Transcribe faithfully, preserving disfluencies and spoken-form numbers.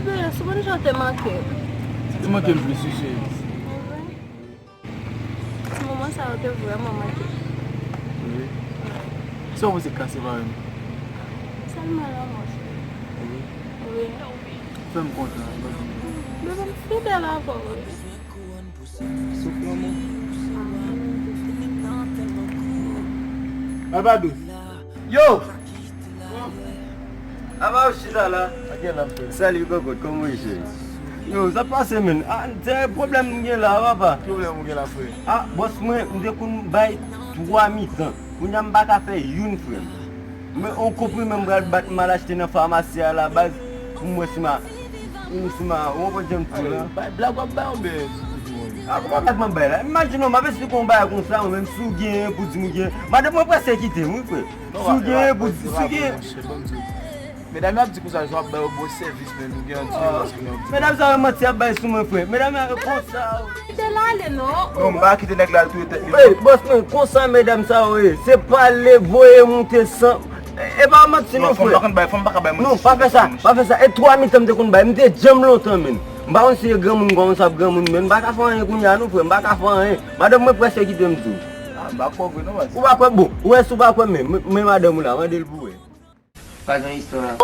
Bebe, sou konn jan w te manke m. Ou te manke m plis, wi, cheri. Ti moman sa yo te vrèman manke m. Wi. Sa w panse k ka separe nou? Sèlman lanmò, cheri. Wi. Wi. Fè m kontan, bebe. Bebe, m fidèl avè w, wi. Souf lanmou. Baba dous. Yo! Apa w chita la? Ak gen la, frè. Salut, kokot, kòman w ye, cheri? Yo, sa pase, menn? Ah, se pwoblèm m gen la, papa. Ki pwoblèm ou gen la, frè? Ah, bòs mwen, m te konn bay twa mitan. Kounye a m pa ka fè youn, frè m. Men on konprimen m pral bat, m al achte nan famasi a la baz pou m wè si m a, si m a, ou konprann jan m di la? Bay blag w ap bay oubyen ti toujou menm? A kòman blag m ap bay la? Imajine w, m ap esplike w yon bagay konsa, mwen menm si w genyen pou di m ou genyen. Madanm mwen prèske kite m, wi, frè. Si w genyen pou di, si w genyen. Medam yo ap di konsa, jan w ap bay yo bon sèvis, men nou gen yon diferans, men yon diferans. Medam sa yo manti ap bay sou mwen, frè. Medam yo konsa. Kite l ale, non. Non, m pa kite nèg la al touye tèt li. Ey, bòs mwen, konsa medam sa yo ye. Se pale, voye moute san. E, e pa manti non, frè. Non, fanm pa konn bay, fanm pa ka bay manti. Non, pa fè sa, pa fè sa. E twa mitan m te konn bay, m te djanm lontan, menn. M pa konn si e granmoun kòmanse ap granmoun, menn. M pa ka fè anyen kounye a non, frè. M pa ka fè anyen. Madanm mwen prèske kite m tou. Ah, m pa kwè vre non, baz. Ou pa kwè, bon. Ou wè si w pa kwè, men, men, men madanm ou la, mande l pou wè. Pa gen istwa.